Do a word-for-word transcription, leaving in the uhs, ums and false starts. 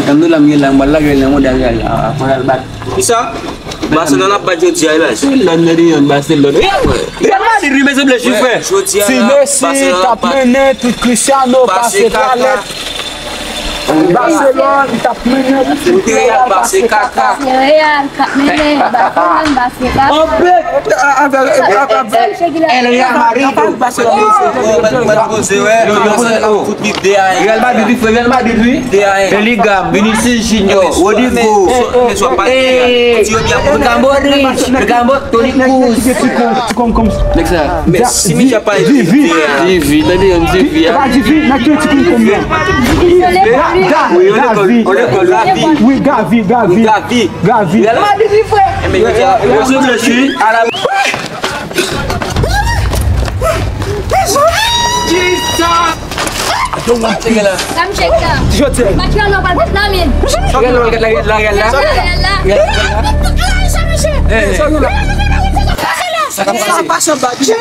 Nan dola m gen la, m pral lage l nan mondyal la, pou l al bat. Kisa? Barcelona ap bat jodi a, e baz. Barcelona de yon, Barcelona. Real Madrid, wi, men se ble chifre. Jodi a, Messi t ap mennen tout Cristiano pase twa lèt. Barcelone t ap mennen tout Real pase kaka. Se Real k ap mennen, Barcelona pase kaka. Anpe! El Real Madrid. Mwen poze, wè. Real Madrid, wi, frè, Real Madrid, wi. De a en. Bellingham, Vinicius Junior, Rodrygo, Luka Modric, Luka Modric, Toni Kroos. Nèg sa. Men si Michel pa Vivi. Vivi, tande yon Vivi. Pa Vivi, nan ki ti konkonm nan? Gavi. Wi, Gavi, Gavi. Gavi. Real Madrid, wi, frè. Enben, yo di a, yo se ble chifre. Sa m tcheke la. Sa m tcheke la. Ti Jotè. Match la, nou pral met nan men. Sa gen lòt gad la, gad la, gad la. Gad la, gad la. Sa misye. Sa k ap pase? Sa k ap pase?